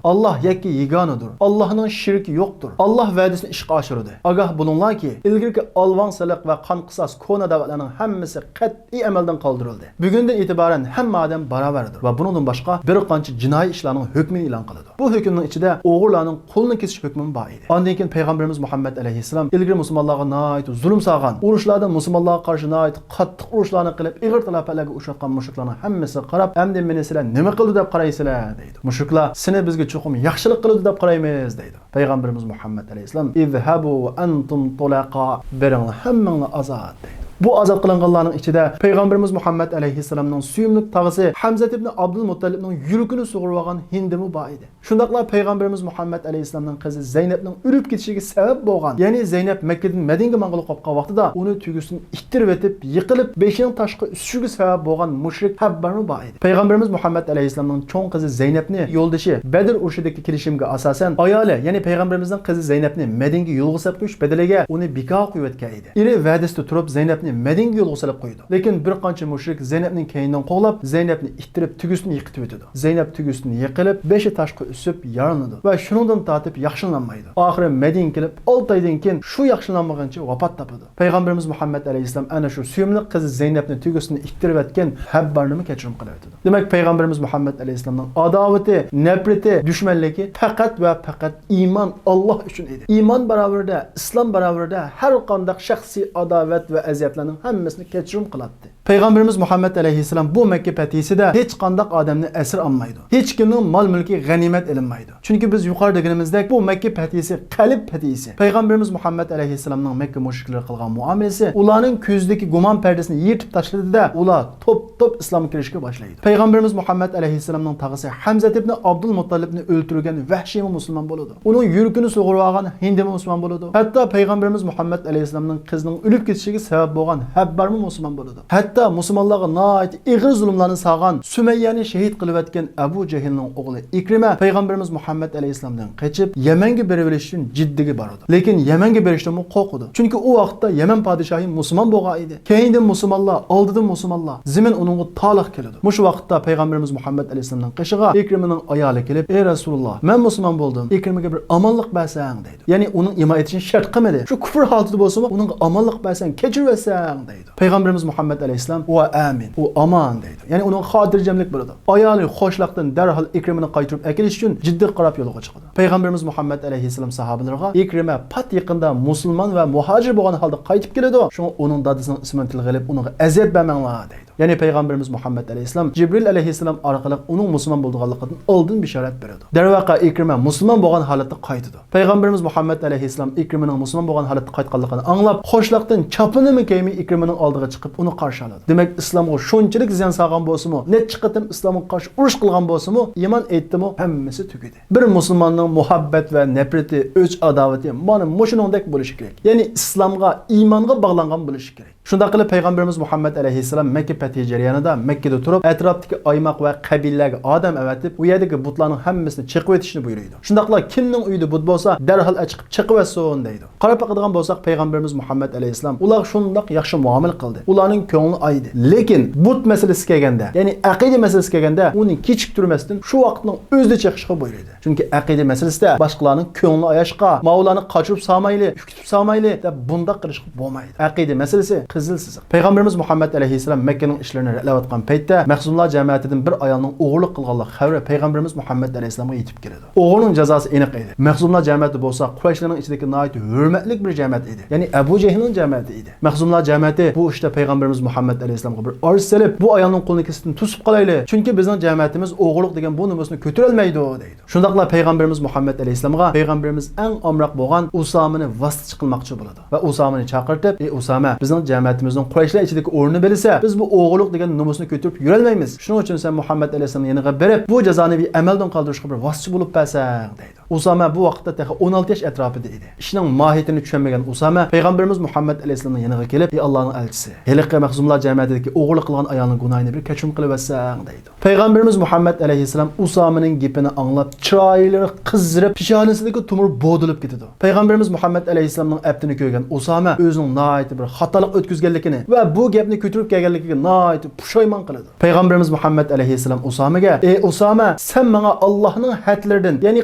ئاللاھ يەككە يېگانىدۇر. ئاللاھنىڭ شېرىكى يوقتۇر. ئاللاھ ۋەدىسىنى ئىشقا ئاشۇرىدى. ئاگاھ بولۇڭلاركى، ئىلگىرىكى ئالۋاڭ سېلىق ۋە قان قىساس كونا دەۋەتلەرنىڭ ھەممىسى قەتئىي ئەمەلدىن قالدۇرۇلدى. بۈگۈندىن ئېتىبارەن ھەممە ئادەم باراۋەردۇر ۋە بۇنىڭدىن باشقا بىر قانچە جىنايى ئىشلارنىڭ ھۆكمىنى ئېلان قىلىدۇ.» بۇ ھۆكۈمنىڭ ئىچىدە ئوغرىلارنىڭ قولىنى كېسىش ھۆكمىمۇ بار ئىدى. ئاندىن كېيىن پەيغەمبىرىمىز مۇھەممەد ئەلەيھىسسالام ئىلگىرى مۇسۇلمانلارغا ناھايىتى زۇلۇم سالغان، ئۇرۇشلاردا مۇسۇلمانلارغا قارشى ناھايىتى قاتتىق ئۇرۇشلارنى قىلىپ، ئېغىر تالاپەتلەرگە ئۇچراتقان مۇشرىكلارنىڭ ھەممىسىگە قاراپ، «ئەمدى مېنى سىلەر نېمە قىلىدۇ دەپ قارايسىلەر؟» دەيدۇ. مۇشرىكلار، «سېنى بىزگە چوقۇم ياخشىلىق قىلىدۇ دەپ قارايمىز» دەيدۇ. پەيغەمبىرىمىز مۇھەممەد ئەلەيھىسسالام، «ئىزھەبۇ ۋە ئەنتۇم تۇلەقا، بېرىڭلار، ھەممىڭلار ئازاد» دەيدۇ. بۇ ئازاد قىلىنغانلارنىڭ ئىچىدە پەيغەمبىرىمىز مۇھەممەد ئەلەيھىسسالامنىڭ سۆيۈملۈك تاغىسى ھەمزەت ئىبنى ئابدۇل مۇتتەلىپنىڭ يۈرىكىنى سۇغۇرۇۋالغان ھىندىمۇ بار ئىدى. شۇنداقلا پەيغەمبىرىمىز مۇھەممەد ئەلەيھىسسالامنىڭ قىزى زەينەپنىڭ ئۆلۈپ كېتىشىگە سەۋەب بولغان، يەنى زەينەپ مەككىدىن مەدىنىگە ماڭغىلى قوپقان ۋاقتىدا ئۇنى تۆگىسىدىن ئىتتىرىۋېتىپ، يىقىلىپ، بېشىنىڭ تاشقا ئۈسۈشىگە سەۋەب بولغان مۇشرىك ھەببارمۇ بار ئىدى. پەيغەمبىرىمىز مۇھەممەد ئەلەيھىسسالامنىڭ چوڭ قىزى زەينەپنى يولدىشى، بەدر ئۇرۇشىدىكى كېلىشىمگە ئاساسەن، ئايالى، يەنى پەيغەمبىرىمىزنىڭ قىزى زەينەپنى مەدىنىگە يولغا سەپ قويۇش بەدىلىگە ئۇنى بىكارغا قويۇۋەتكەن ئىدى. ئېرى ۋەدىسىدە تۇرۇپ زەينەپنى مەدىنىگە يولغا سېلىپ قويىدۇ. لېكىن بىر قانچە مۇشرىك زەينەپنىڭ كەينىدىن قوغلاپ، زەينەپنى ئىتتىرىپ، تۆگىسىدىن يىقىتىۋېتىدۇ. زەينەپ تۆگىسىدىن يىقىلىپ، بېشى تاشقا ئۈسۈپ، يارىلىنىدۇ ۋە شۇنىڭدىن تارتىپ ياخشىلىنالمايدۇ. ئاخىرى مەدىنىگە كېلىپ، ئالتە ئايدىن كېيىن شۇ ياخشىلانمىغىنىچە ۋاپات تاپىدۇ. پەيغەمبىرىمىز مۇھەممەد ئەلەيھىسسالام ئەنە شۇ سۆيۈملۈك قىزى زەينەپنى تۆگىسىدىن ئىتتىرىۋەتكەن ھەببارنىمۇ كەچۈرۈم قىلىۋېتىدۇ. دېمەك، پەيغەمبىرىمىز مۇھەممەد ئەلەيھىسسالامنىڭ ئاداۋىتى، نەپرىتى، دۈشمەنلىكى پەقەت ۋە پەقەت ئىمان، ئاللاھ ئۈچۈن ئىدى. ئىمان باراۋىرىدە، ئىسلام باراۋىرىدە ھەر قانداق شەخسىي ئاداۋەت ۋە ئەزىيەتلەرنىڭ ھەممىسىنى كەچۈرۈم قىلاتتى. پەيغەمبىرىمىز مۇھەممەد ئەلەيھىسسالام بۇ مەككە پەتھىسىدە ھېچقانداق ئادەمنى ئەسىر ئالمايدۇ. ھېچكىمنىڭ مال-مۈلكى غەنىيمەت ئېلىنمايدۇ. چۈنكى بىز يۇقىرىدا دېگىنىمىزدەك، بۇ مەككە پەتھىسى قەلب پەتھىسى. پەيغەمبىرىمىز مۇھەممەد ئەلەيھىسسالامنىڭ مەككە مۇشرىكلىرى قىلغان مۇئامىلىسى ئۇلارنىڭ كۆزىدىكى گۇمان پەردىسىنى يىرتىپ تاشلىدى-دە، ئۇلار توپ-توپ ئىسلامغا كىرىشكە باشلايدۇ. پەيغەمبىرىمىز مۇھەممەد ئەلەيھىسسالامنىڭ تاغىسى ھەمزەت ئىبنى ئابدۇل مۇتتەلىپنى ئۆلتۈرگەن ۋەھشىيمۇ مۇسۇلمان بولىدۇ. ئۇنىڭ يۈرىكىنى سۇغۇرۇۋالغان ھىندىمۇ مۇسۇلمان بولىدۇ. ھەتتا پەيغەمبىرىمىز مۇھەممەد ئەلەيھىسسالامنىڭ قىزىنىڭ ئۆلۈپ كېتىشىگە سەۋەب بولغان ھەببارمۇ مۇسۇلمان بولىدۇ. ھەتتا مۇسۇلمانلارغا ناھايىتى ئېغىر زۇلۇملارنى سالغان سۈمەييەنى شېھىت قىلىۋەتكەن ئەبۇ جەھىلنىڭ ئوغلى ئىكرىمە پەيغەمبىرىمىز مۇھەممەد ئەلەيھىسسالامدىن قېچىپ، يەمەنگە بېرىۋېلىش ئۈچۈن جىددىگە بارىدۇ. لېكىن يەمەنگە بېرىشتىنمۇ قورقىدۇ. چۈنكى ئۇ ۋاقىتتا يەمەن پادىشاھى مۇسۇلمان بولغان ئىدى. كەينىدىن مۇسۇلمانلار، ئالدىدىن مۇسۇلمانلار، زېمىن ئۇنىڭغا تالىق كېلىدۇ. مۇشۇ ۋاقىتتا پەيغەمبىرىمىز مۇھەممەد ئەلەيھىسسالامنىڭ قېشىغا ئىكرىمىنىڭ ئايالى كېلىپ، «ئەي رەسۇلۇللاھ، مەن مۇسۇلمان بولدۇم. ئىكرىمىگە بىر ئامانلىق بەرسەڭ» دەيدۇ. يەنى ئۇنىڭ ئىمان ئېيتىشىنى شەرت قىلمىدى. شۇ كۇفر ھالىتىدە بولسىمۇ، ئۇنىڭغا ئامانلىق بەرسەڭ، كەچۈرۈۋەتسەڭ دەيدۇ. پەيغەمبىرىمىز مۇھەممەد ئەلەيھىسسالام، «ھۇۋە ئامىن، ئۇ ئامان» دەيدۇ. يەنى ئۇنىڭغا خاتىرجەملىك بېرىدۇ. ئايالى خوشلۇقتىن دەرھال ئىكرىمىنى قايتۇرۇپ ئەكېلىش ئۈچۈن جىددىگە قاراپ يولغا چىقىدۇ. پەيغەمبىرىمىز مۇھەممەد ئەلەيھىسسالام ساھابىلىرىغا، «ئىكرىمە پات يېقىندا مۇسۇلمان ۋە مۇھاجىر بولغان ھالدا قايتىپ كېلىدۇ. شۇڭا ئۇنىڭ دادىسىنىڭ ئىسمىنى تىلغا ئېلىپ، ئۇنىڭغا ئەزىيەت بەرمەڭلار» دەيدۇ. يەنى پەيغەمبىرىمىز مۇھەممەد ئەلەيھىسسالام جىبرىل ئەلەيھىسسالام ئارقىلىق ئۇنىڭ مۇسۇلمان بولىدىغانلىقىدىن ئالدىن بېشارەت بېرىدۇ. دەرۋەقە، ئىكرىمە مۇسۇلمان بولغان ھالەتتە قايتىدۇ. پەيغەمبىرىمىز مۇھەممەد ئەلەيھىسسالام ئىكرىمىنىڭ مۇسۇلمان بولغان ھالەتتە قايتقانلىقىنى ئاڭلاپ، خوشلۇقتىن چاپىنىمۇ كىيمەي ئىكرىمىنىڭ ئالدىغا چىقىپ، ئۇنى قارشى ئالىدۇ. دېمەك، ئىسلامغا شۇنچىلىك زىيان سالغان بولسىمۇ، نەچچە قېتىم ئىسلامغا قارشى ئۇرۇش قىلغان بولسىمۇ، ئىمان ئېيتتىمۇ، ھەممىسى تۈگىدى. بىر مۇسۇلماننىڭ مۇھەببەت ۋە نەپرىتى، ئۆچ-ئاداۋىتى مانا مۇشۇنىڭدەك بولۇشى كېرەك. يەنى ئىسلامغا، ئىمانغا باغلانغان بولۇشى كېرەك. شۇنداق قىلىپ، پەيغەمبىرىمىز مۇھەممەد ئەلەيھىسسالام مەككە پەتھى جەريانىدا مەككىدە تۇرۇپ، ئەتراپتىكى ئايماق ۋە قەبىلىلەرگە ئادەم ئەۋەتىپ، ئۇ يەردىكى بۇتلارنىڭ ھەممىسىنى چېقىۋېتىشنى بۇيرۇيدۇ. شۇنداقلا كىمنىڭ ئۆيىدە بۇت بولسا، دەرھال ئەچىقىپ چېقىۋەتسۇن دەيدۇ. قاراپ باقىدىغان بولساق، پەيغەمبىرىمىز مۇھەممەد ئەلەيھىسسالام ئۇلارغا شۇنداق ياخشى مۇئامىلە قىلدى. ئۇلارنىڭ كۆڭلى ئايدى. لېكىن بۇت مەسىلىسىگە كەلگەندە، يەنى ئەقىدە مەسىلىسىگە كەلگەندە، ئۇنى كېچىكتۈرمەستىن شۇ ۋاقىتنىڭ ئۆزىدە چېقىشقا بۇيرۇيدۇ. چۈنكى ئەقىدە مەسىلىسىدە باشقىلارنىڭ كۆڭلىنى ئاياشقا، ماۋۇلارنى قاچۇرۇپ سالمايلى، ئۈكۈتۈپ سالمايلى دەپ بۇنداق قىلىشقا بولمايدۇ. ئەقىدە مەسىلىسى قىزىل سىزىق. پەيغەمبىرىمىز مۇھەممەد ئەلەيھىسسالام مەككىنىڭ ئىشلىرىنى رەتلەۋاتقان پەيتتە، مەخزۇملار جەمەتىدىن بىر ئايالنىڭ ئوغرىلىق قىلغانلىق خەۋىرى پەيغەمبىرىمىز مۇھەممەد ئەلەيھىسسالامغا يېتىپ كېلىدۇ. ئوغرىنىڭ جازاسى ئېنىق ئىدى. مەخزۇملار جەمەتى بولسا قۇرەيشلەرنىڭ ئىچىدىكى ناھايىتى ھۆرمەتلىك بىر جەمەت ئىدى. يەنى ئەبۇ جەھلنىڭ جەمەتى ئىدى. مەخزۇملار جەمەتى بۇ ئىشتا پەيغەمبىرىمىز مۇھەممەد ئەلەيھىسسالامغا بىر ئارز سېلىپ، بۇ ئايالنىڭ قولىنى كېسىكتىن توسۇپ قالايلى، چۈنكى بىزنىڭ جەمەتىمىز ئوغرىلىق دېگەن بۇ نومۇسنى كۆتۈرەلمەيدۇ، دەيدۇ. شۇنداقلا پەيغەمبىرىمىز مۇھەممەد ئەلەيھىسسالامغا پەيغەمبىرىمىز ئەڭ ئامراق بولغان ئۇسامىنى ۋاسىتىچى قىلماقچى بولىدۇ ۋە ئۇسامىنى چاقىرتىپ، ئى ئۇسامە، بىزنىڭ جەمەتىمىزنىڭ قۇرەيشلەر ئىچىدىكى ئورنىنى بىلسە، بىز بۇ ئوغرىلىق دېگەن نومۇسنى كۆتۈرۈپ يۈرەلمەيمىز. شۇنىڭ ئۈچۈن سەن مۇھەممەد ئەلەيھىسسالامنىڭ يېنىغا بېرىپ، بۇ جازانى بىر ئەمەلدىن قالدۇرۇشقا بىر ۋاسىتىچى بولۇپ بەرسەڭ، دەيدۇ. ئۇسامە بۇ ۋاقىتتا تېخى ئون ئالتە ياش ئەتراپىدا ئىدى. ئىشنىڭ ماھىيىتىنى چۈشەنمىگەن ئۇسامە پەيغەمبىرىمىز مۇھەممەد ئەلەيھىسسالامنىڭ يېنىغا كېلىپ، ئى ئاللانىڭ ئەلچىسى، ھېلىقى مەخزۇملار جەمەتىدىكى ئوغرىلىق قىلغان ئايالنىڭ گۇناھىنى بىر كەچۈرۈم قىلىۋەتسەڭ، دەيدۇ. پەيغەمبىرىمىز مۇھەممەد ئەلەيھىسسالام ئۇسامىنىڭ گېپىنى ئاڭلاپ، چىرايلىرى قىزىرىپ، پېشانىسىدىكى تومۇر بودىلىپ كېتىدۇ. پەيغەمبىرىمىز مۇھەممەد ئەلەيھىسسالامنىڭ ئەپتىنى كۆرگەن ئۇسامە ئۆزىنىڭ ناھايىتى بىر خاتالىق ئۆتكۈزگەنلىكىنى ۋە بۇ گەپنى كۆتۈرۈپ كەلگەنلىكىگە ناھايىتى پۇشايمان قىلىدۇ. پەيغەمبىرىمىز مۇھەممەد ئەلەيھىسسالام ئۇسامىگە، ئى ئۇسامە، سەن ماڭا ئاللاھنىڭ ھەدلىرىدىن، يەنى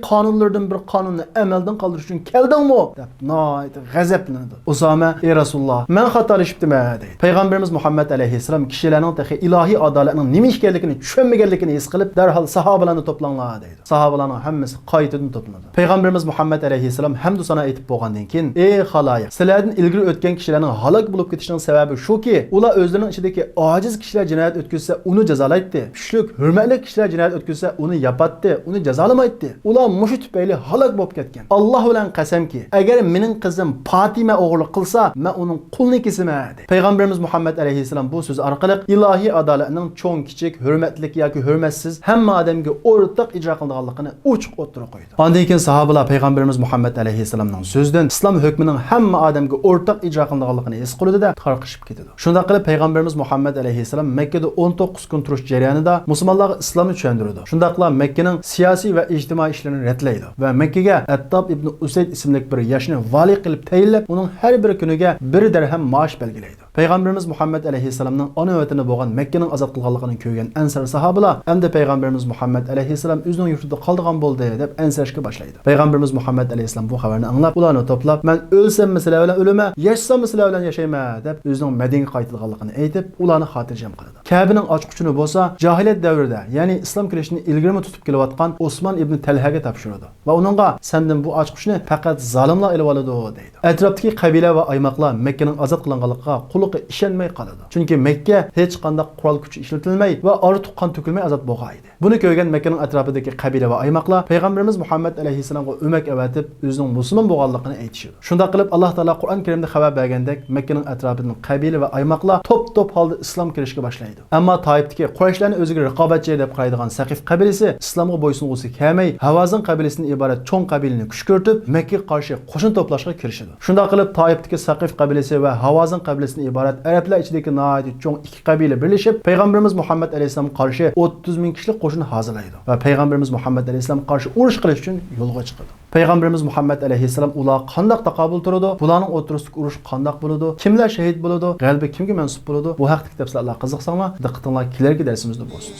قانۇنلىرىدىن بىر قانۇننى ئەمەلدىن قالدۇرۇش ئۈچۈن كەلدىڭمۇ؟ دەپ ناھايىتى غەزەپلىنىدۇ. ئۇسامە، ئى رەسۇلۇللا، مەن خاتالىشىپتىمەن، دەيدۇ. پەيغەمبىرىمىز مۇھەممەد ئەلەيھىسسالام كىشىلەرنىڭ تېخى ئىلاھىي ئادالەتنىڭ نېمە ئىكەنلىكىنى چۈشەنمىگەنلىكىنى ھېس قىلىپ، دەرھال ساھابىلەرنى توپلاڭلار، دەيدۇ. ساھابىلەرنىڭ ھەممىسى قايتىدىن توپلىنىدۇ. پەيغەمبىرىمىز مۇھەممەد ئەلەيھىسسالام ھەمدۇ سانا ئېيتىپ بولغاندىن كېيىن، ئى خالايىق، سىلەردىن ئىلگىرى ئۆتكەن كىشىلەرنىڭ ھالاك بولۇپ كېتىشىنىڭ سەۋەبى شۇكى، ئۇلار ئۆزلىرىنىڭ ئىچىدىكى ئاجىز كىشىلەر جىنايەت ئۆتكۈزسە، ئۇنى جازالايتتى. كۈچلۈك، ھۆرمەتلىك كىشىلەر جىنايەت ئۆتكۈزسە، ئۇنى ياپاتتى، ئۇنى جازالىمايتتى. ئۇلار مۇشۇ تۈپەيلى ھالاك بولۇپ كەتكەن. ئاللا بىلەن قەسەمكى، ئەگەر مېنىڭ قىزىم پاتىمە ئوغرىلىق قىلسا، مەن ئۇنىڭ قولىنى كېسىمەن، دەيدۇ. پەيغەمبىرىمىز مۇھەممەد ئەلەيھىسسالام بۇ سۆزى ئارقىلىق ئىلاھىي ئادالەتنىڭ چوڭ-كىچىك، ھۆرمەتلىك ياكى ھۆرمەتسىز ھەممە ئادەمگە ئورتاق ئىجرا قىلىدىغانلىقىنى ئوچۇق ئوتتۇرىغا قويىدۇ. ئاندىن كېيىن ساھابىلار پەيغەمبىرىمىز مۇھەممەد ئەلەيھىسسالامنىڭ سۆزىدىن ئىسلام ھۆكمىنىڭ ھەممە ئادەمگە ئورتاق ئىجرا قىلىنىدىغانلىقىنى ھېس قىلدى-دە، تارقىشىپ كېتىدۇ. شۇنداق قىلىپ، پەيغەمبىرىمىز مۇھەممەد ئەلەيھىسسالام مەككىدە ئون توققۇز كۈن تۇرۇش جەريانىدا مۇسۇلمانلارغا ئىسلامنى چۈشەندۈرىدۇ. شۇنداقلا مەككىنىڭ سىياسىي ۋە ئىجتىمائىي ئىشلىرىنى رەتلەيدۇ ۋە مەككىگە ئەتتاب ئىبنى ئۇسەيد ئىسىملىك بىر ياشنى ۋالىي قىلىپ تەيىنلەپ، ئۇنىڭ ھەر بىر كۈنىگە بىر دەرھەم مائاش بەلگىلەيدۇ. پەيغەمبىرىمىز مۇھەممەد ئەلەيھىسسالامنىڭ ئانا ۋەتىنى بولغان مەككىنىڭ ئازاد قىلغانلىقىنى كۆرگەن ئەنسار ساھابىلار، ئەمدى پەيغەمبىرىمىز مۇھەممەد ئەلەيھىسسالام ئۆزىنىڭ يۇرتىدا قالىدىغان بولدى، دەپ ئەنسىرەشكە باشلايدۇ. پەيغەمبىرىمىز مۇھەممەد ئەلەيھىسسالام بۇ خەۋەرنى ئاڭلاپ، ئۇلارنى توپلاپ، مەن ئۆلسەممۇ سىلەر بىلەن ئۆلىمەن، ياشىساممۇ سىلەر بىلەن ياشايمەن، دەپ ئۆزىنىڭ مەدىنىگە قايتىدىغانلىقىنى ئېيتىپ، ئۇلارنى خاتىرجەم قىلىدۇ. كەبىنىڭ ئاچقۇچىنى بولسا جاھىلىيەت دەۋرىدە، يەنى ئىسلام كىرىشتىن ئىلگىرىمۇ تۇتۇپ كېلىۋاتقان ئوسمان ئىبنى تەلھەگە تاپشۇرىدۇ ۋە ئۇنىڭغا، سەندىن بۇ ئاچقۇچنى پەقەت زالىملار ئېلىۋالىدۇ، دەيدۇ. ئەتراپتىكى قەبىلە ۋە ئايماقلار مەككىنىڭ ئازاد قىلىنغانلىقىغا قۇلىقى ئىشەنمەي قالىدۇ. چۈنكى مەككە ھېچقانداق قورال كۈچى ئىشلىتىلمەي ۋە ئارا تۇغقان تۆكۈلمەي ئازاد بولغان ئىدى. بۇنى كۆرگەن مەككىنىڭ ئەتراپىدىكى قەبىلە ۋە ئايماقلار پەيغەمبىرىمىز مۇھەممەد ئەلەيھىسسالامغا ئۆمەك ئەۋەتىپ، ئۆزىنىڭ مۇسۇلمان بولغانلىقىنى ئېيتىشىدۇ. شۇنداق قىلىپ، ئاللا تائالا قۇرئان كەرىمدە خەۋەر بەرگەندەك، مەككىنىڭ ئەتراپىدىن قەبىلە ۋە ئايماقلار توپ-توپ ھالدا ئىسلام كىرىشكە باشلايدۇ. ئەمما تائىپتىكى قۇرەيشلەرنى ئۆزىگە رىقابەتچى دەپ قارايدىغان سەقىف قەبىلىسى ئىسلامغا بويسۇنغۇسى كەلمەي، ھاۋازىن قەبىلىسىدىن ئىبارەت چوڭ قەبىلىنى كۈشكۈرتۈپ، مەككىگە قارشى قوشۇن توپلاشقا كىرىشىدۇ. شۇنداق قىلىپ، تائىپتىكى سەقىف قەبىلىسى ۋە ھاۋازىن قەبىلىسىدىن ئىبارەت ئەرەبلەر ئىچىدىكى ناھايىتى چوڭ ئىككى قەبىلە بىرلىشىپ، پەيغەمبىرىمىز مۇھەممەد ئەلەيھىسسالامغا قارشى ئوتتۇز مىڭ كىشىلىك قوشۇن ھازىرلايدۇ ۋە پەيغەمبىرىمىز مۇھەممەد ئەلەيھىسسالامغا قارشى ئۇرۇش قىلىش ئۈچۈن يولغا چىقىدۇ. پەيغەمبىرىمىز مۇھەممەد ئەلەيھىسسالام ئۇلارغا قانداق تاقابىل تۇرىدۇ؟ بۇلارنىڭ ئوتتۇرىسىدىكى ئۇرۇش قانداق بولىدۇ؟ كىملەر شېھىت بولىدۇ؟ غەلىبە كىمگە مەنسۇپ بولىدۇ؟ بۇ ھەقتىكى تەپسىلاتلارغا قىزىقساڭلار، دىققىتىڭلار كېلەركى دەرسىمىزدە بولسۇن.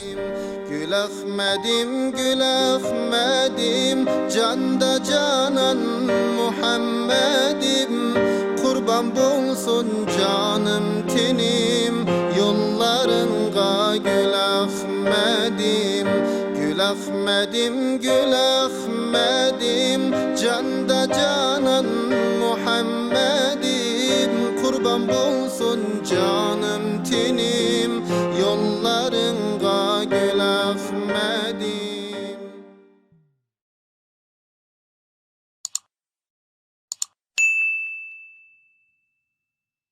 گۈل ئەخمەدىم، گۈل ئەخمەدىم، جاندا جانان مۇھەممەدىم، قۇربان بولسۇن جانىم تېنىم يوللارىڭغا، گۈل ئەخمەدىم، گۈل ئەخمەدىم، گۈل ئەخمەدىم، جاندا جانان مۇھەممەدىم، قۇربان بولسۇن جانىم تېنىم يوللارىڭغا، گۈل ئەخمەدىم.